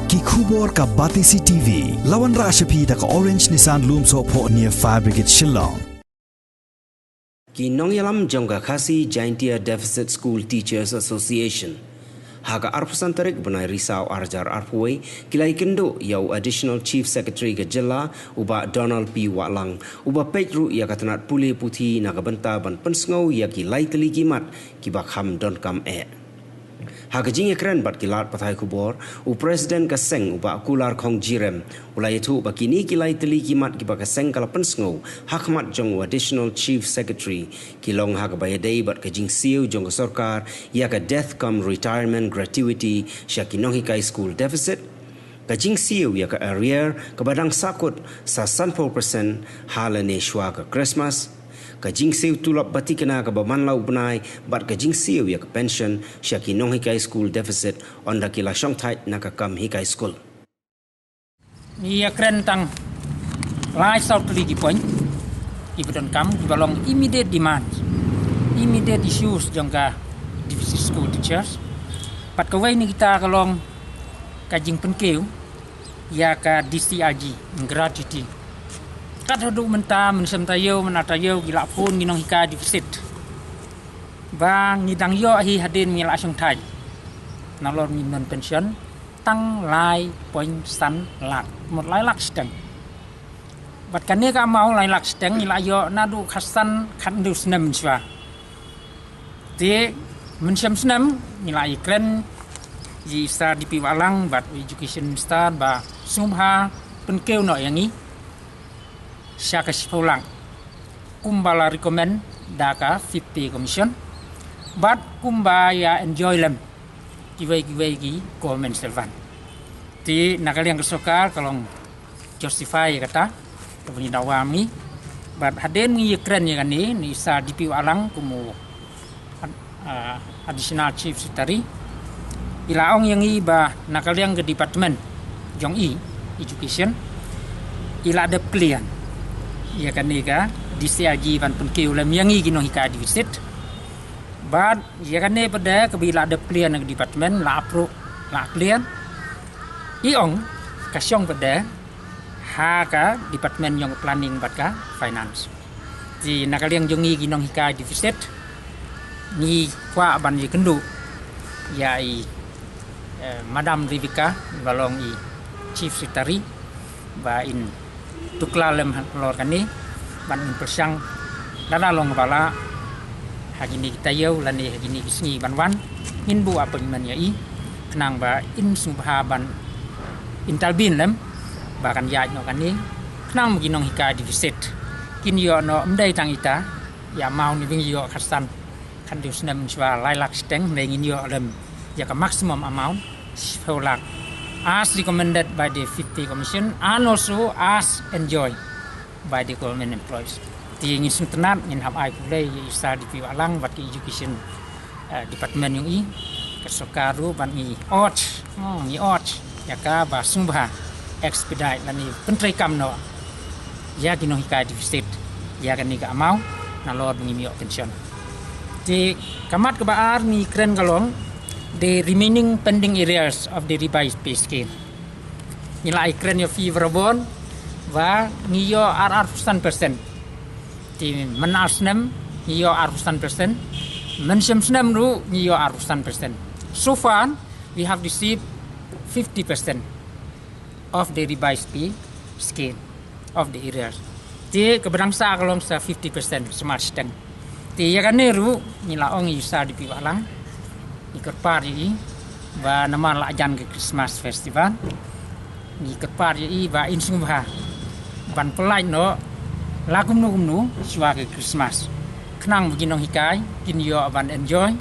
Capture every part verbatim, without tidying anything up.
Ki khubor ka Batesi T V. La wanrah sha phi da ka Orange Nissan Lumsohphoh near Fire Brigade Shillong. Ki nongïalam jong ka Khasi Jaintia Deficit School Teachers Association ha ka arphew san tarik bnai Risaw arhajar arphew wei ki la ïakynduh ïa u Additional Chief Secretary ka jylla u Bah Donald P Wahlang, uba peit ruh ïa ka tnat pule puthi na ka bynta ban pynsngew ïa ki lai tylli ki mat kiba kham donkam eh. Ha ka jingïakren bad ki lad pathai khubor, u President ka seng u Bah Kular Khongjirem u la ïathuh ba kine ki lai tylli ki mat kiba ka seng ka la pynsngew ha khmat jong u Additional Chief Secretary ki long ha kaba ïadei bad ka jingsiew jong ka sorkar ïa ka death cum retirement gratuity sha ki nonghikai school deficit, ka jingsiew ïa ka arrear kaba dang sahkut sa sanphew percent ha lane shuwa ka Christmas, ka jingsiew tulop ba thikna kaba man la u bnai bad ka jingsiew ïa ka pension sha ki nonghikai school deficit ynda ki la shongthait na ka kam hikai skul. Ngi ïakren tang lai saw tylli ki point kiba donkam, kiba long immediate demands, immediate issues jong ka deficit school teachers. Bad kawei na kita ka long ka jingpynkiew ïa ka D C R G gratuity. Kat haduh mynta, mynshem taïew, mynta taïew, ki la phone ki nonghikai deficit ba ngi dang ïoh hi hadien ngi la shongthait nalor ngi don pension tang lai point san lak, mut lai lak shiteng. Bad kane ka amount lai lak shiteng ngi la ïoh naduh khatsan khathynriew snem shuwa. Te mynshem snem ngi la ïakren ïa i Sir D P Wahlang bad u Education Minister ba sngewbha pynkiew noh ïa ngi sha ka shiphew lak kumba la recommend da ka Fifth Pay Commission bad kumba ïa enjoy lem kiwei kiwei ki government servant. Te na ka liang ka sorkar ka long justify ïa kata kaba ngi dawa mynne. Bad hadien ngi ïakren ïa kane, i Sir D P Wahlang kum u, ah, Additional Chief Secretary, i la ong ïa ngi ba na ka liang ka department jong i, Education, i la dep clear ïa kane ka D C R G ban pynkiew lem ïa ngi ki nonghikai deficit. Bad ïa kane pat de kaba i la dep clear na ka department, la approve, la clear. I ong ka shong pat de ha ka department jong ka planning bad ka finance. Te na ka liang jong ngi ki nonghikai deficit, ngi kwah ban ïakynduh ïa i, eh, Madam Rebecca ba long i Chief Secretary ba in tuklar lem halor kane ban in pyrshang lada long ba lah ha kine ki taïew lane ha kine ki sngi ban wan, ngin buh appointment ïa i khnang ba in sngewbha ban intervene lem ba kan ïaid noh kane khnang ba ki nonghikai deficit kin ïoh noh, ym dei tang ita ïa amount ba ngi ïoh khatsan khathynriew snem shuwa lai lak shiteng, hynrei ngin ïoh lem ïa ka maximum amount shiphew lak as recommended by the Fifth Pay Commission and also as enjoy by the government employees. Te ngin sngewtynnat, ngin hap ai khublei ïa i Sir D P Wahlang bad ka Education, eh, Department jong i, ka sorkar ruh bad ngi urge, oh, ngi urge ïa ka ba sngewbha expedite lane pyntreikam noh ïa ki nonghikai deficit ïa kane ka amount nalor ba ngim ïoh pension. Te ka mat kaba ar ngi kren ka long the remaining pending arrears of the revised pay scale. Ngi la ïakren ïa phi barabor ba ngi ïoh ar, arphew san percent. Te mynta ar snem ngi ïoh arphew san percent. Mynshem snem ruh ngi ïoh arphew san percent. So far we have received fifty percent of the revised pay scale of the arrears. Te kaba dang sah ka long sa fifty percent, sumar shiteng. Te ïa kane ruh ngi la ong ïa i Sir D P Wahlang, ngi kyrpad ïa i ba namar la jan ka Christmas festival, ngi kyrpad ïa i ba in sngewbha ban pyllait noh la kumno kumno shuwa ka Christmas khnang ba ki nonghikai kin ïoh ban enjoy,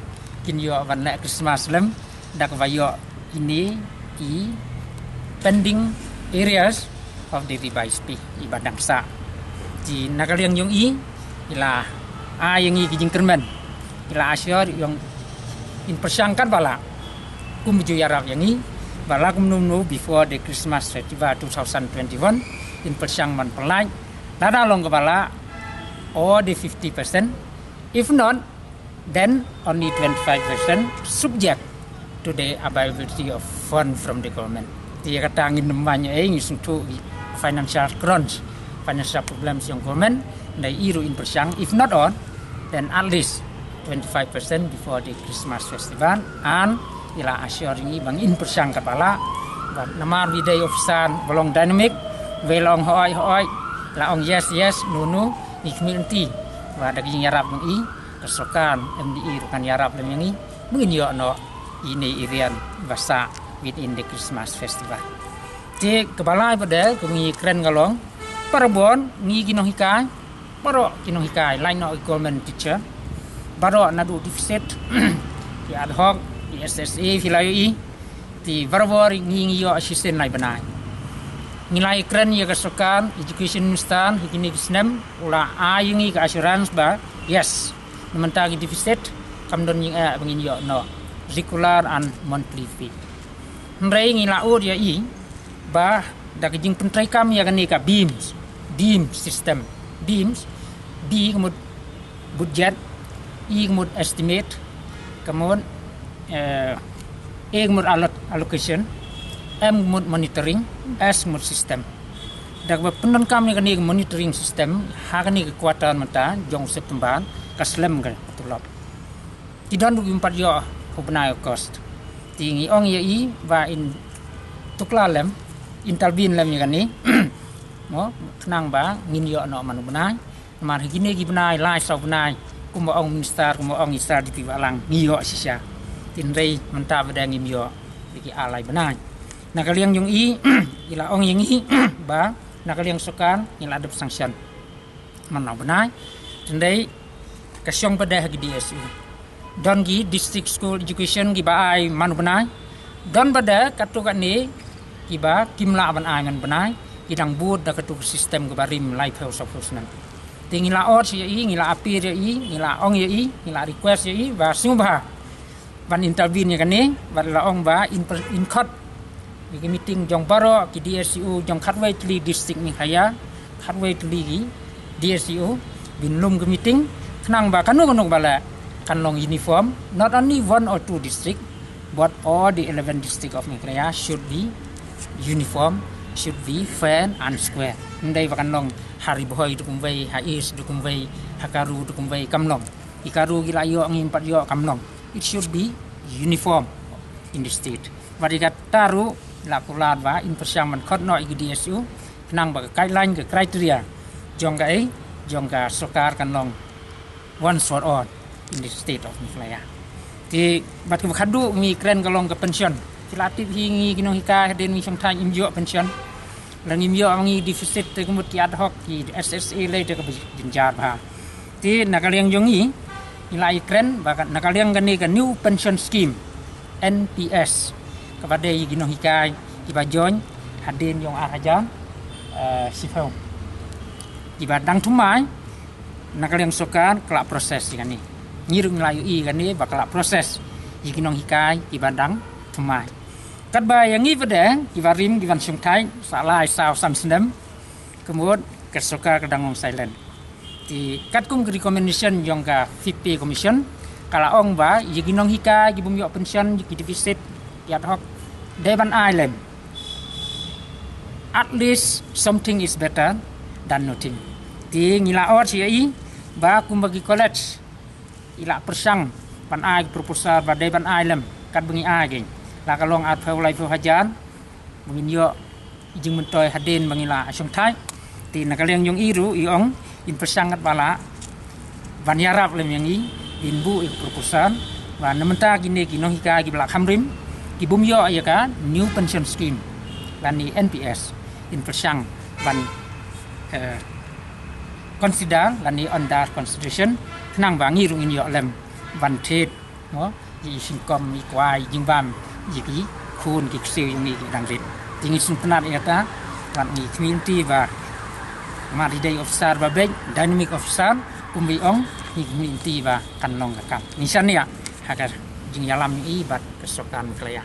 kin ïoh ban leh Christmas lem da kaba ïoh ine i pending arrears of the revised pay iba dang sah. Te na ka liang jong i, i la ai ïa ngi ki jingkyrmen, i la assure ïa ngi, in pyrshang katba lah, kum ba ju ïarap ïa ngi, ba la kumno kumno before the Christmas festival two thousand twenty-one, in pyrshang ban pyllait lada long kaba lah, or the fifty percent. If not, then only twenty-five percent, subject to the availability of fund from the government. Te ïa kata ngin ym ban ïa ei, ngi sngewthuh ki financial crunch, financial problems jong government, hynrei i ruh in pyrshang, if not all, then at least twenty-five percent before the Christmas festival, and i la assure ïa ngi ba ngin pyrshang katba lah. Bad namar ba i dei officer ba long dynamic, wei la ong hooid hooid, la ong yes yes, no no, ngi khmih lynti ba da ka jingïarap jong i, ka sorkar M D A ruh kan ïarap lem ïa ngi ba ngin ïoh noh ine i rian ba sah within the Christmas festival. Te kaba lai pat de kaba ngi kren ka long, barabor ngi ki nonghikai, baroh ki nonghikai, lait noh ki government teacher, baroh naduh deficit, ki ad hoc, ki S S A, phi la ïohi, te barabor ngi ngi ïoh shisien lai bnai. Ngi la ïakren ïa ka sorkar, education minister, ha kine ki snem u la ai ïa ngi ka assurance ba yes, na mynta ki deficit kam don jingeh ba ngin ïoh noh regular and monthly pay. Hynrei ngi la ud ïa i ba da ka jingpyntreikam ïa kane ka BEAMS, BEAMS system, BEAMS, B ka mut budget, E ka mut estimate, ka mut, eh, A ka mut allot-, allocation, M ka mut monitoring, S ka mut system. Da kaba pyndonkam ïa kane ka monitoring system ha kane ka quarter mynta jong September, ka slem ka tulop. Ki don ruh kim pat ïoh ha u bnai August. Te ngi ong ïa i ba in tuklar lem, intervene lem ïa kane, mo, khnang ba ngin ïoh noh man u bnai. Namar ha kine ki bnai, lai saw bnai, kumba ong minister, kumba ong i Sir D P Wahlang, ngi ïoh shisha. Te hynrei mynta pat de ngim ïoh, ïa ki ar lai bnai. Na ka liang jong i, i la ong ïa ngi ba na ka liang sorkar ngi la dep sanction man la u bnai. Te hynrei ka shong pat de ha ki D S E. Don ki District School Education kiba ai man u bnai. Don pat de katto katne kiba kim lah ban ai man u bnai, ki dang bud da katto ka system kaba rim laiphew sawphew snem. Te ngi la urge ïa i, ngi la appeal ïa i, ngi la ong ïa i, ngi la request ïa i ba sngewbha ban intervene ïa kane, bad la ong ba in, in khot ïa ki meeting jong baroh ki D S E O jong khatwei tylli district Meghalaya, khatwei tylli ki D S E O, bin lum ki meeting, khnang ba kano kano kaba lah kan long uniform, not only one or two district, but all the eleven district of Meghalaya should be uniform, should be fair and square. Ym dei ba kan long ha Ri Bhoi da kumwei, ha East da kumwei, ha Garo da kumwei, kam long. Ki Garo ki la ïoh, ngim pat ïoh, kam long. It should be uniform in the state. Bad ïa kata ruh la kular ba in pyrshang ban khot noh ïa ki D S E O, khnang ba ka guideline, ka criteria jong ka, eh, jong ka sorkar kan long once for all in the state of Meghalaya. Te bad kaba khadduh ngi kren ka long ka pension. Phi la tip hi, ngi ki nonghikai hadien ngi shongthait ngim ïoh pension. Lada ngim ïoh, ngi deficit, te ka mut ki ad hoc, ki S S A lei, te kaba jynjar bha. Te na ka liang jong ngi, ngi la ïakren ba ka, na ka liang kane ka new pension scheme, N P S, kaba dei ïa ki nonghikai kiba join hadien jong ar hajar, eh, shiphew, kiba dang thymmai, na ka liang sorkar ka la process ïa kane. Ngi ruh ngi la ïohi ïa kane ba ka la process ïa ki nonghikai kiba dang thymmai. Katba ïa ngi pat de kiba rim, kiban shongthait sa lai saw san snem, ka mut ka sorkar ka dang long silent. Te katkum ka recommendation jong ka Fifth Pay Commission, ka la ong ba ïa ki nonghikai ki bym ïoh pension, ïa ki deficit, ki ad hoc, dei ban ai lem. At least something is better than nothing. Te ngi la urge ïa i ba kumba ki college i la pyrshang ban ai proposal ba dei ban ai lem, katba ngi ai kein, la ka long arphew laiphew hajar ba ngin ïoh jingmyntoi hadien ba ngi la shongthait. Te na ka liang jong i ruh i ong in pyrshang katba lah ban ïarap lem ïa ngi, in buh ïa ka proposal ba na mynta kine ki nonghikai kiba la kham rim, ki bym ïoh ïa ka new pension scheme lane N P S, in pyrshang ban, eh, consider lane under consideration, khnang ba ngi ruh ngin ïoh lem ban thied, mo, ïa i symkom, i kwai, i jingbam ïa ki khun ki ksiew jong ngi ki dang rit. Te ngi sngewtynnat ïa kata, bad ngi khmih lynti ba namar i dei officer ba beit, dynamic officer, kumba i ong, ngi khmih lynti ba kan long ka kam. Ngi shaniah ha ka jingïalam jong i bad ka sorkar Meghalaya.